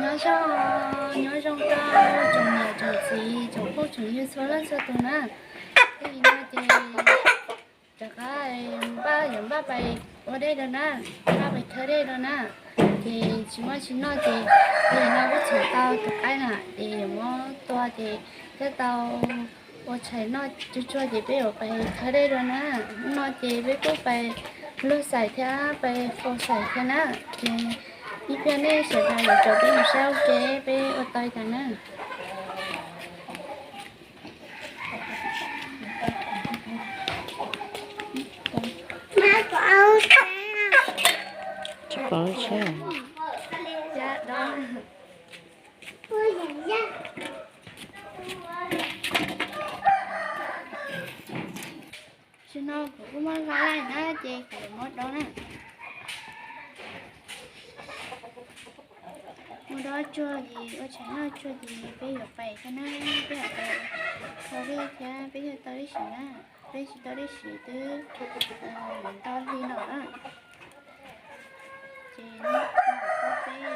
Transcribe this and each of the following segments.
Nyob zoo, nyob zoo rau tsoom niam tsoom txiv tsoom phooj tsoom ywg txhua leej txhua tus na. Txij no ces rov qab npaj yuav npaj pais ua dej rau na, npaj pais khawb dej rau na. Ces tsis muaj tsis noj ces txij no wb txhom tau tus qaib na ces yuav muab tua ces thiaj tau ua tshais noj tsuag tsuag ces peb yuav pais khawb dej rau na. Hnub no ces peb kuj pais luag xaim thiab pais faus xaim thiab na. Ces ib pliag nej sawv daws yuav caum peb mus saib ua ke peb ua tau li cas na. Tam sim no kuv kuj muab vaj laij na ces kuv yuav muab dob na. Muab dob tsuag ces ua tshais noj tsuag ces peb yuav pais thiab na, peb yuav pais ua dej thiab peb thiaj tau dej siv na. Peb tsis tau dej siv twb yuav ntau hli no na. Ces no peb yuav pais ua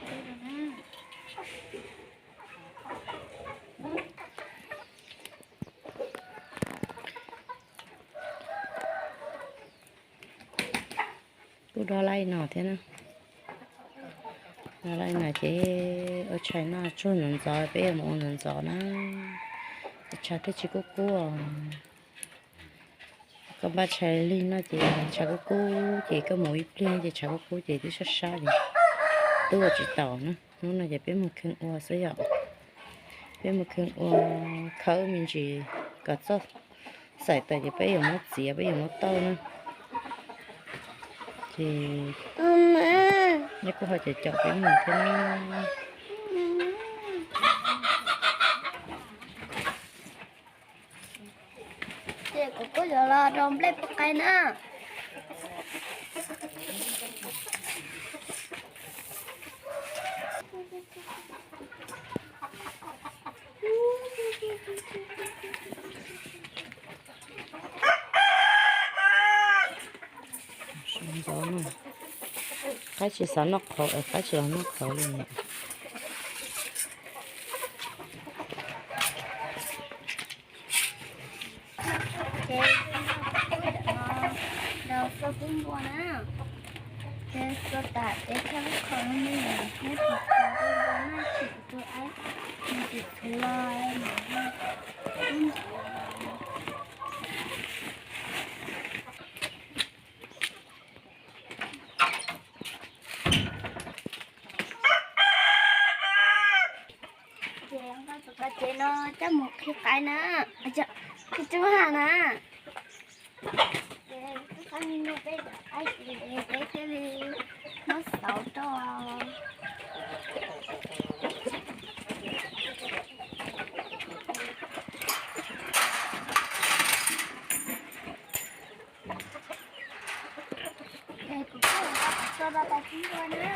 dej no na. Kuj dob laij no thiab na. Dob laij no ces ua tshais noj tsuag ntxov ntxov, peb yuav mus ua ntxov ntxov na. Tshav thiaj tsis kub kub. Koj npaj tshais lig no ces tshav kub kub ces koj mus ib pliag ces tshav kub kub ces twb sab sab ces twb ua tsis taus na. Hnub no ces peb mus kheej ua xwb yom. Peb mus kheej ua khawb me ntsis kom txog xaim tas ces peb yuav muab txiav peb yuav muab tauj na. Ces nej kuj ho caum caum peb mus thiab na. Ces kuv kuj yuav los rau nplej pub qaib na. Qaib tsis xav noj qhauv, qaib tsis los noj qhauv li. Ces no rau xua pub npua na. Ces xua tas ces thaj lub qhov no nws neb puas tau npua na, tsis kuv tus aib nws tsis txhuv los Ces no coj mus qhib qaib na, qhib tub ha na. Ces twb qhib me peb cov qaib ces peb thiaj li muab xauv rau. Ces kuv kuj tau txua rau tais tib ntua na.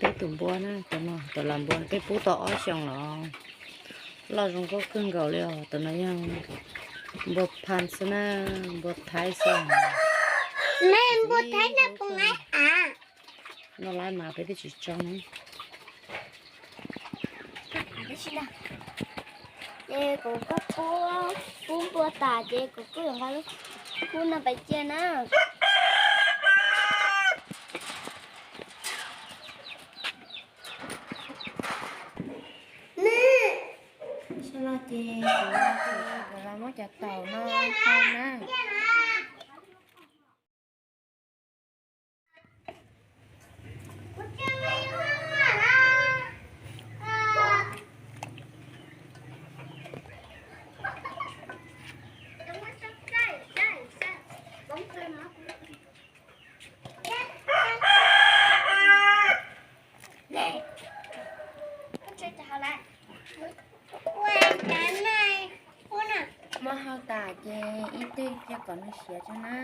Peb tus npua na, tus no tus lam npua peb pub tau ob xyoos los loj zoo nkauj kawg nkaus li os. Tus no yog npua Phas xwb na, npua Thaib xwb. Npua Thaib no puas nqa av? Noj lab mas peb twb tsis tsoo. Ces kuv kuj pub npua tas ces kuv kuj yuav nqa lub kub no pais cia na. Sab laj ces kuv los muab cov taum no hau na. kom nws siav tso na.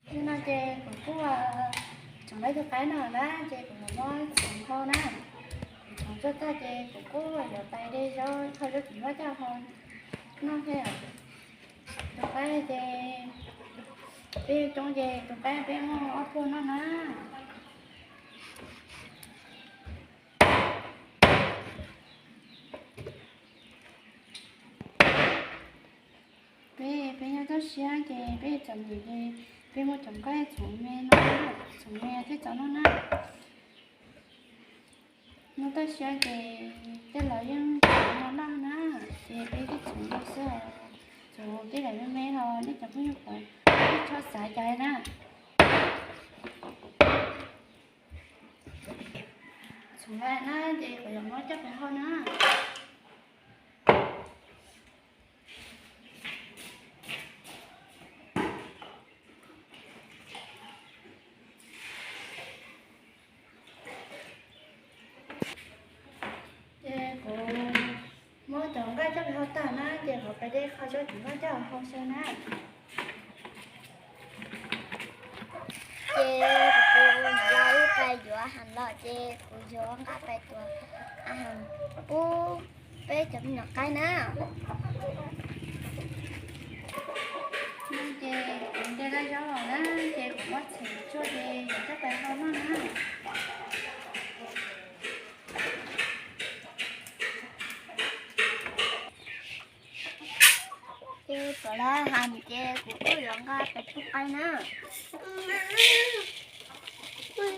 Tam no ces kuv kuj tsoom ib tug qaib no na, ces kuv mam muab txhoov hau na. Txhoov tsuag tag ces kuv kuj yuav pais de zaub, kho zaub txiv huab coj hau noj thiab. Tus qaib ces peb coob ces tus qaib peb muaj ob pluag noj na. Peb, peb nyob toj siab ces peb txom nyem ces peb muab cov nqaij txhoov me no, txhoov me thiab txhoov noj na. Nyob toj siab ces tej laus yeej txhoov no loj na, ces peb thiaj txhoov no xwb. Txhoov tej daim me me ho nej cov phooj ywg puas txhob xav cas na. Txhoov lawm na ces kuv yuav muab coj pais hau na. Ces kuv muab cov nqaij coj pais hau tag na ces kuv pais de kho zaub txiv huab coj hau xwb na. Ces kuv tus niam laus wb pais yuav ham los ces kuv yuav nqa pais tuav ham pub peb cov me nyuam qaib na. Ces kuv de lawv zaub los na, ces kuv muab txhoov tsuag ces yuav coj pais hau noj na. Ces tuav lawv ham ces kuv kuj yuav nqa pais pub qaib na. Ces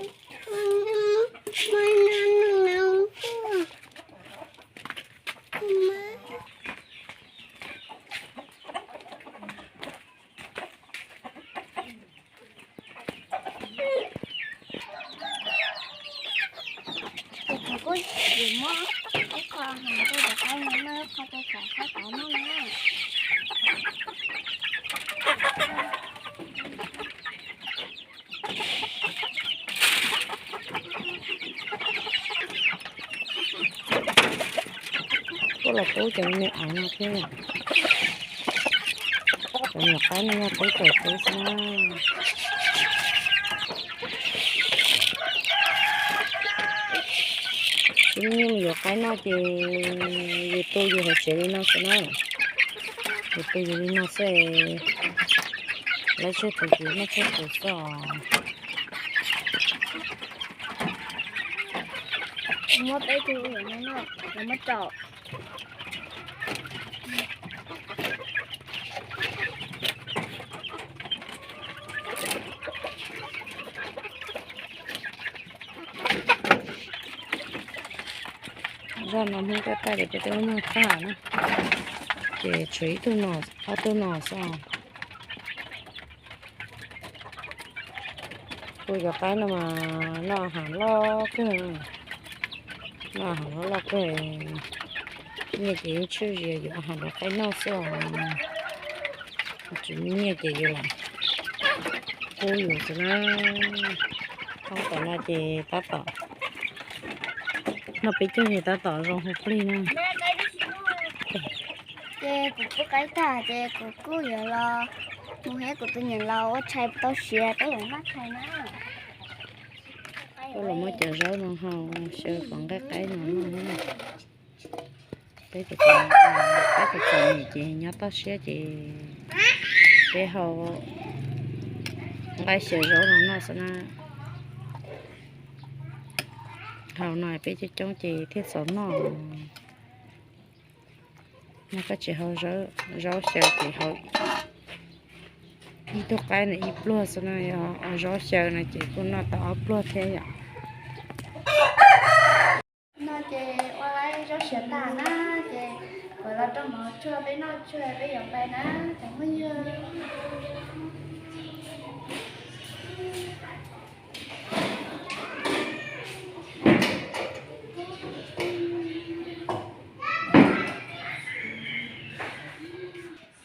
kuv kuj yuav muab ib qho ham rau cov qaib no noj, ib qho rau cov qaib tod noj na. Kuj los pub cov me me ov no thiab. Cov nyuam qaib no yog peb cov pub xwb na. Tsis muaj nyiaj mus yuav qaib noj ces yus tu yus hauv tsev li no xwb na. Yus tu yus li no xwb, lawv tseg thaum yus noj tseg thaum xwb os. Muab peb tug no noj, muab rau. Zaj no Hmoob Kab Taj ces peb twb muaj tag na, ces tshuav ib tug no, ob tug no xwb. Kuv cov qaib no mas noj ham loj kawg, noj ham loj loj kawg. Nyiaj ces yeej tshwj zi yuav ham rau qaib noj xwb os, tsis muaj nyiaj ces yus lam pub yus xwb na. Thoob tom no ces tab tom noj peb caug ces tab tom zoo hu plig na. Ces kuv pub qaib tag ces kuv kuj yuav los mus thiab kuv tus niam laus ua tshais tau siav peb yuav noj tshais na. Kuj los muab cov zaub no hau xyaw pov nqaij qaib no noj thiab. Peb cov, peb cov txom nyem ces nyob toj siab ces peb hau nqaij xyaw zaub no noj xwb na. Hau no peb coob coob ces thiaj txaus noj. Yog koj tsis hau zaub xyaw ces hau ib tug qaib no ib pluag xwb na, yog zaub xyaw no ces kuj noj tau ob pluag thiab yom. No ces ua zaub siav tag na, ces kuv los rau mov tsuag peb noj tsuag peb yuav pais na cov phooj ywg.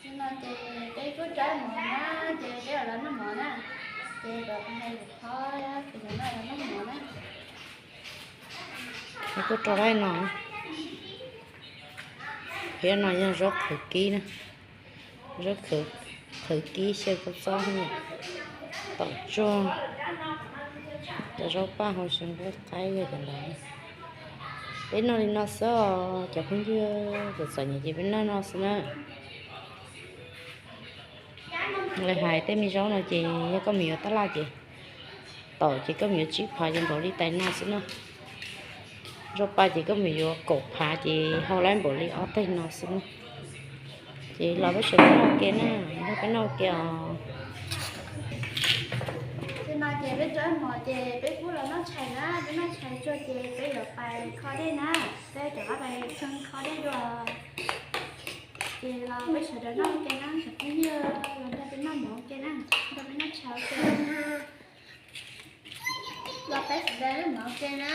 Tam no ces peb kuj rau mov na, ces peb los noj mov na, ces kuv hais lus qhov kuv yuav noj los noj mov na. Kuj rau laib no, thiab no yog zaub qhwv kib na, zaub qhwv Thawv kib xyaw kua txob, taum tsuag, cov zaub paj hauv xyaw nqaij qaib yog cov ntawd. Peb noj li no xwb os cov phooj ywg, txom txom nyem ces peb noj no xwb na. Lawv hais tej me zaub no ces yog koj mus yuav tab laj ces taum ces koj mus yuav tsib phav ces npaum li tais no xwb na. Zaub paj ces koj mus yuav kaum phav ces hau laib npaum li ob teg no xwb na. Ces los peb sawv daws noj ua ke na, nrog peb noj ua ke os. Ces no ces peb cov mov ces peb kuj los noj tshais na, peb noj tshais tsuag ces peb yuav pais kho dej na, peb rov qab pais kho dej dua. Ces los peb sawv daws noj ua ke na, cov phooj ywg, los nrog peb noj mov ua ke na, nrog peb noj tshais ua ke. Los peb sawv daws noj mov ua ke na.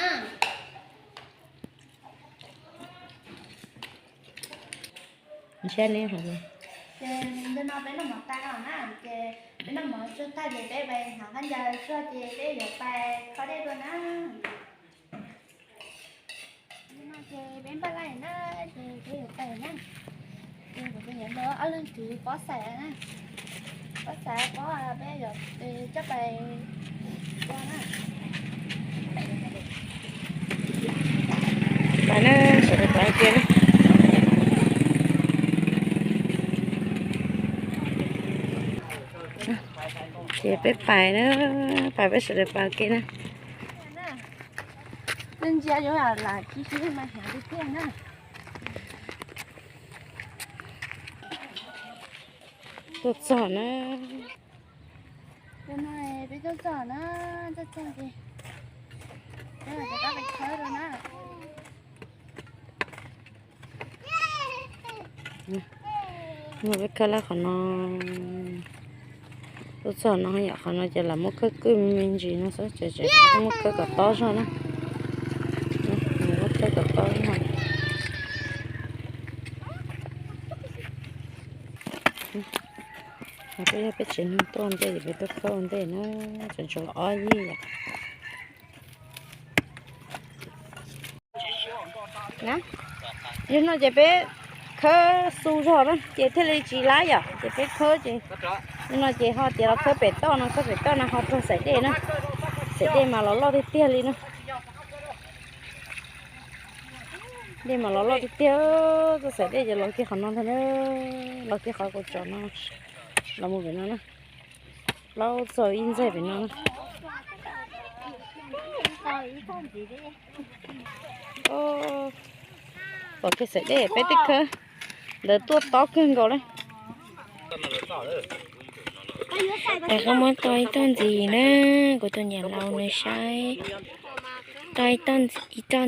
Ntshe ne, ces ntawm no peb noj mov tag lawm na, ces peb noj mov tsuag tag ces peb pais hnav khaub ncaws tsuag ces peb yuav pais kho dej dua na. Ces peb npaj laj na, ces peb yuav pais na. Ces kuv tus niam hluas ob leeg kwv pob xaim na, pob xaim pob peb yuav coj pais ua na. Pais na, sawv daws pais ua ke na. Ces peb pais na, pais peb sawv daws pais ua ke na. Ntsia yuav lam ci si mas hnyav tiag tiag na. Tuaj txog na. Peb tuaj txog na, tuaj txog ces peb rov qab pais khawb rau na. Peb khawb lawm qhov no, tuaj txog no yom, qhov no ces lam muab khawb kwj me me ntsis no xwb, ces tseem muab khawb kom tob zog na. Muab khawb kom tob zog. Peb yog peb tsev neeg tuaj ua ntej ces peb tuaj khawb ua ntej na, tseem tshuav ob yig yom. Yog no ces peb khawb xu zog na ces thiaj li tsis lab yom, ces peb khawb ces, yog no ces ho tias los khawb pem toj no, khawb pem toj no ho raug xaim dej na, xaim dej mas los loj tiag tiag li na. Dej mas los loj tiag tiag, txoj xaim dej ces los kiag qhov no ntag na, los kiag qhov kaus tsom no, los mus pem no na, plaub txog ib ntxaig pem no na. Pom kiag xaim dej peb twb khawb, lawv tuaj tob kawg nkaus li. Es koj muab tau ib toj ntxiv na, kuv tus niam laus nws saib. Tau ib toj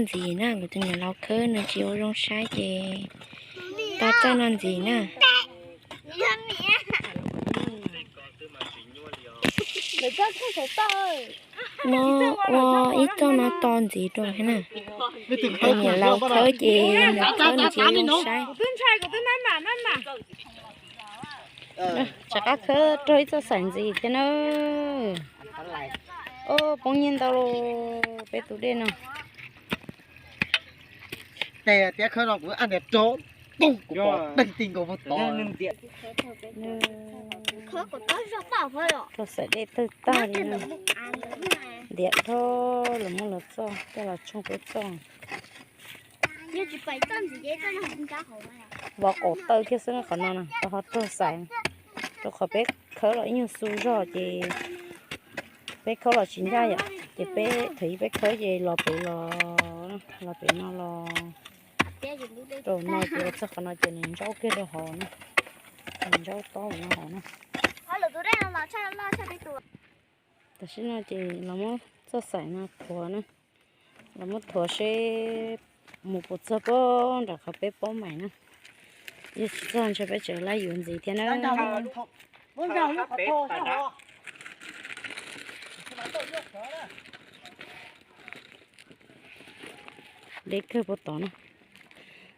ntxiv na, kuv tus niam laus khawb nws tsis ua zoo saib ces tau toj no ntxiv na. Muab ua ib toj no to ntxiv rau thiab na. Kuv tus niam laus khawb ces nws khawb nws tsis ua zoo saib. Rov qab khawb raug ib txoj xaim ntxiv thiab na. Poob nyiaj ntau peb tus dej no. Tes tiab khawb no kuv ab niag rau, kuv pom teeg ti nkaus puag tod. Rau xaim dej tawg tag li na. Ntiav dhau lawm, muab lawv txoj coj los tshooj peb txoj. Vov qaum taw kiag xwb qhov no na, tau ho raug xaim. Rau qhov peb khawb los ib nyuag xu zog ces peb khawb los tsis ncaj yom, ces peb thaum ub peb khawb ces los pem los, los pem no los rau no ces los txog qhov no ces nws ntsaub kiag rau hauv na, nws ntsaub tob no hauv na. Tam sim no ces los muab txoj xaim no thuav na, los muab thuav seb mus puas txog puag nram qhov peb paub mais na. Yog tsis txog ntshe peb tseem lab yuav ntxiv thiab na. Deb kawg puag tod na.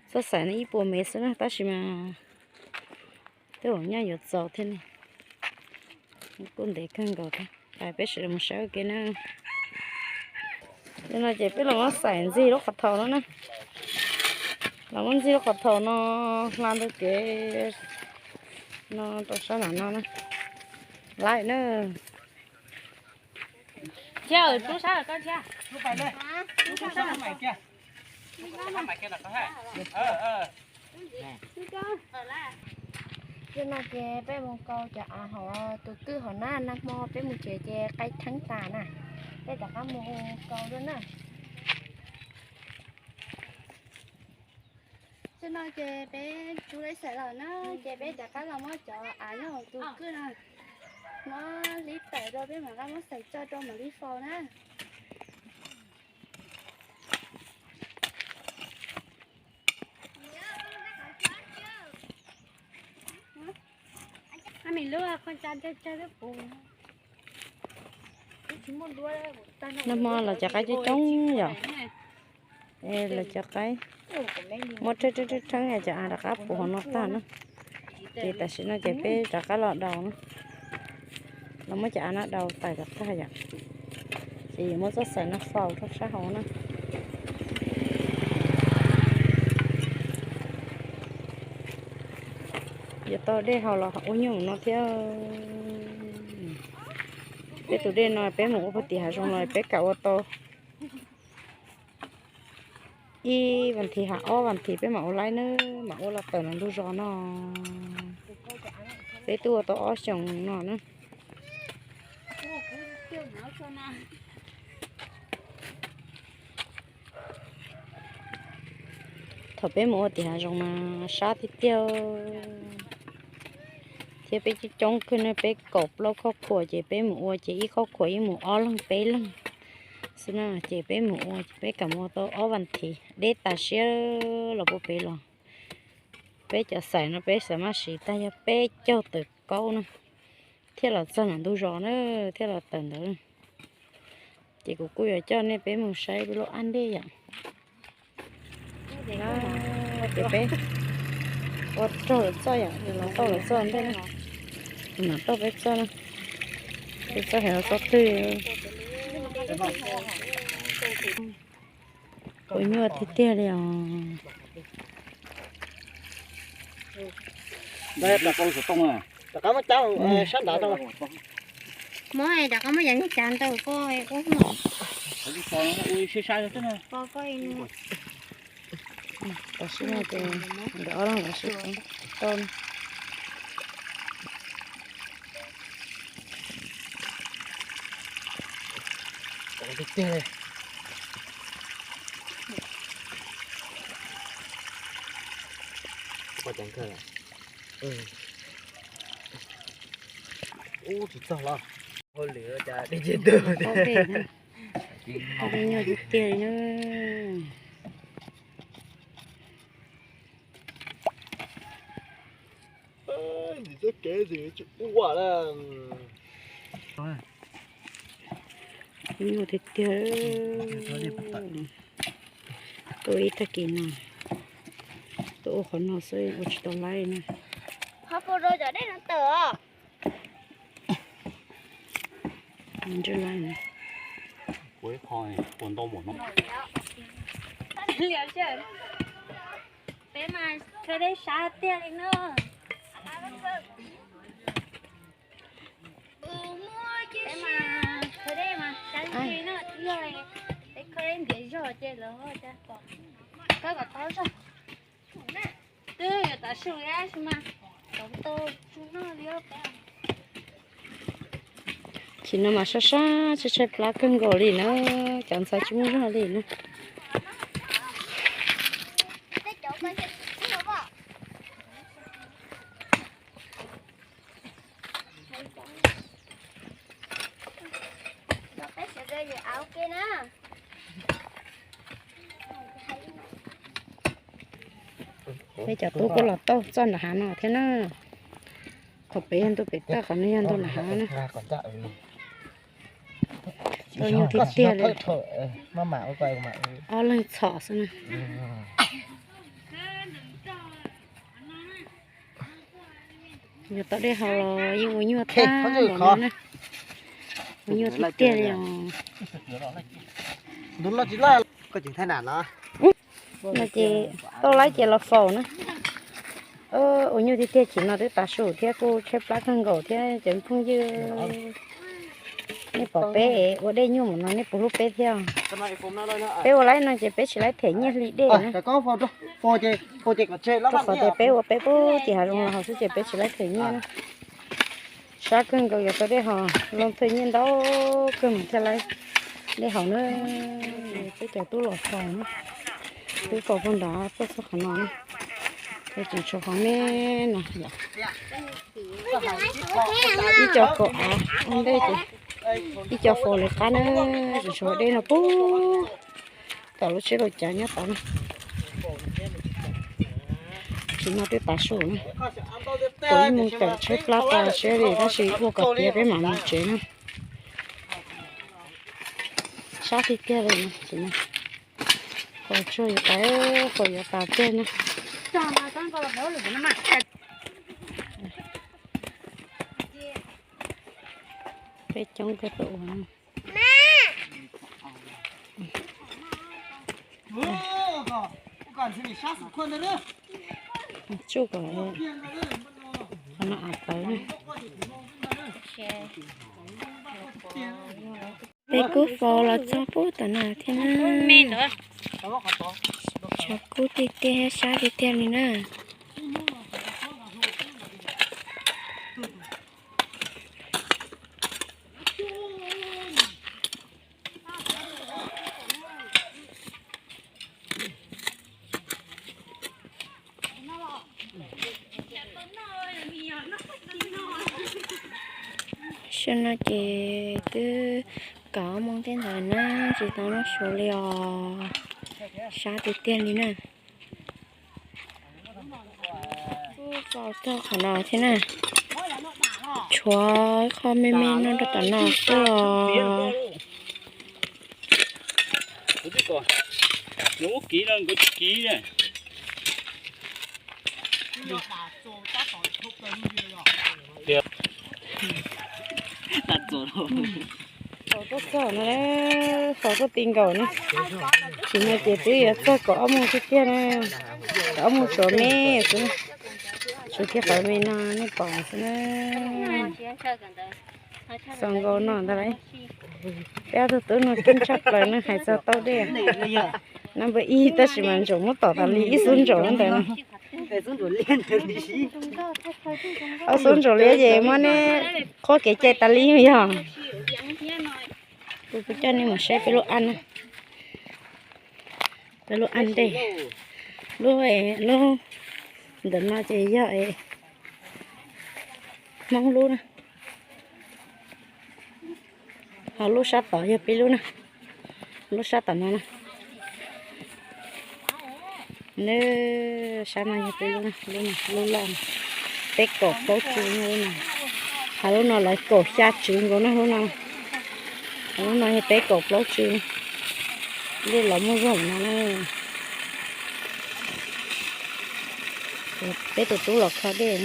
Txoj xaim no ib puas mev xwb na tab sis mas twb ua nyaj yuav txaus thiab ne. Kuj ntev kawg nkaus thiab. Peb sawv daws mus saib ua ke na. Yog no ces peb los muab xaim ntxig lub qhov thaum no na. Los muab ntxig lub qhov thaum no hla ntawm kev No rau sab nram no na. Laib na. Thiab, rub sab koj thiab. Tej no ces peb mus kaus cov av hauv tus kwj hauv na, nag hmo peb mus tsev ces qaib theeb tas na. Peb rov qab mus kaus dua na. Tej no ces peb rub laib xaim los na, ces peb rov qab los muab cov av nyob hauv tus kwj no, muab li tawm rau peb mam rov qab muab xaim tso rau mam li faus na. Nag hmo los cov qaib coob coob yom. Los cov qaib muab rheeb rheeb rheeb cov av rov qab puv hauv no tag na. Ces tam sim no ces peb rov qab los daus na. Los muab cov av no daus tawm rov tag yom. Ces yuav muab txoj xaim no faus rau sab hauv na. Yuav tau dej haus los ua nyuj no thiab. Peb tus dej no peb mus ua puag tim hav zoov los peb kam ua tau ib vas thiv ha ob vas thiv peb mam ua laib na, mam ua los tawm los ntug zos no. Peb twb ua tau ob xyoos no na. Thaum peb mus ua tim hav zoov mas sab tiag tiag, thiab peb coob coob kawg ne, peb kaum plaub khoj khuam ces peb mus ua ces ib khoj khuam ib mus ob leeg peb leeg xwb na. Ces peb mus ua ces peb kam mus ua tau ob vas thiv deb tas siab los puag pem los. Peb cov xaim no peb xaim maj siv tag yog peb caug tawm kaub na, thiaj los txog ntawm ntug zos na, thiaj los tawm ntawd. Ces kuv kuj yuav coj nej peb mus saib peb lub ab ntej yom. Ces peb ua raug lawv txoj yom, los tau lawv txoj ntej na. Mam tau peb txoj na, peb txoj heev los txoj twg. Ua nyuaj tiag tiag li os. Rov qab muab cab sab nrad rau. Muab rov qab muab yam niag cav ntawd koj ua. Tam sim no ces nkawd ob leeg los sib tau. Ub, tsis txog los hauj lwm cas dej ntseg ntug tiag. Dej nyuaj tiag tiag li na. Ntxim txoj kev ntxim tsis ua na. Nyuaj tiag tiag. Tuaj ib tag kis no, tuaj ua qhov no xwb ua tsis tau laib na. Qhov pus rau cov dej no tawm os. Ntswj laib na. Peb mas khawb dej sab tiag li na. Peb mas khawb dej mas sab ntsis na, yog peb khawb dej ntiav zog ces lawv ho cas pom. Khawb kom tau zog. Twb yuav tav su li tab sis mas tau tau tsuj noj li os. Chim no mas sab sab tshaib tshaib plab kawg nkaus li na, cov ntxhais tsis muaj zog li na. Peb cov tub kuj los tau txoj nram hav no thiab na. Qhov pem yog ntu pem toj, qhov no yog ntu nram hav na. Tau nyuaj tiag tiag li. Ob leeg txhom xwb na. Yog tau dej haus los yeej ua nyuaj tag npaum no na. Ua nyuaj tiag tiag li os. No ces tau laib ces los faus na. Ua nyuj tiag tiag, chim no twb tav su thiab kuj tshaib plab kawg nkaus thiab cov phooj ywg. Nej pom peb ua dej nyuj mus no nej puas hlub peb thiab? Peb ua laib no ces peb tsis laib them nyiaj hli dej na. Rau qhov tias peb ua peb pub tim hav zoov los hauv xwb ces peb tsis laib them nyiaj na. Sab kawg nkaus, yuav tau dej haus, loo them nyiaj ntau kawg mus thiaj laib dej haus na. Peb cov tub los faus na, twb faus puag nrad tuaj txog qhov no na. Es tseem tshuav qhov me no yom. Ib co kaum av ua ntej ces ib co faus lawv qab na, tseem tshuav dej no pub tom lub tsheb laus cav nyob tod na. Tsis no twb tav su na, tau ib moos tawm tshaib plab tas siab li tab sis ua kom tiav peb mam mus tsev na. Sab tiag tiag li no, qhov tsuag yuav tas, qhov yuav tas tiag na. Peb coob kawg tuaj ua. Tsuj kom qhov no av tawv na. Peb kuj faus los txog pub tom no thiab na. Tshav kub tiag tiag thiab sab tiag tiag li na. Sab no ces twb kaum ob moos tej ntawd na, tsis tau noj su li os. Sab tiag tiag li na. Kuj faus txog qhov no thiab na. Tshuav qho me me no rau tom no xwb os. Faus tuaj txog no, faus tuaj ti nkaus na. Tsis no ces twb yuav txog kaum ob moos tiag tiag na. Kaum ob moos tsuav me xwb, tsuav kiag qhov me no nej pom xwb na. Xaus nkaus no ntag lauj. Peb ob tug tub no keej tshaj plaws no hais txog tauj dej. Nab npawb ib tab sis mas ntsaum muab tom tas li ib xub ntsaum ntawd no. Ob xub ntsaum liab ces muab neb qhuab kev cai tas li yog. Kuv coj nej mus saib peb lub ab na. Peb lub ab ntej. Lub, lub ntawm no ces yog Hmoob lub na. Ho lub sab tod yog peb lub na. Lub sab tom no na. Lub sab no yog peb lub na, lub no, lub loj na. Peb kaum plaub tsw lub no. Ho lub no lawv kaum xya tsw nkaus na lub no. Ho lub no yog peb kaum plaub tsw. Dej los muaj zog no na. Peb tus tub los kho dej.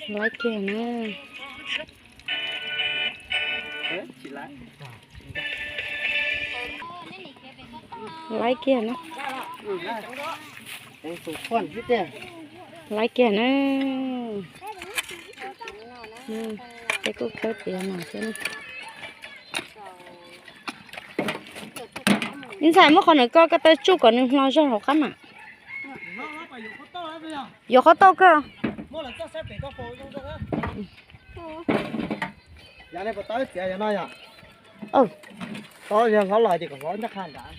Laib kiag na. Laib kiag na. Laib kiag na. Peb kuj khawb tiav no thiab na. Ib ntxhais muab qhov ntawm ko ko taw tsuj kom nws hlo zog hauv qab mam. Yuav qhov tauj kawg. Yog hlob los ces kom hlob ncaj qha nrad.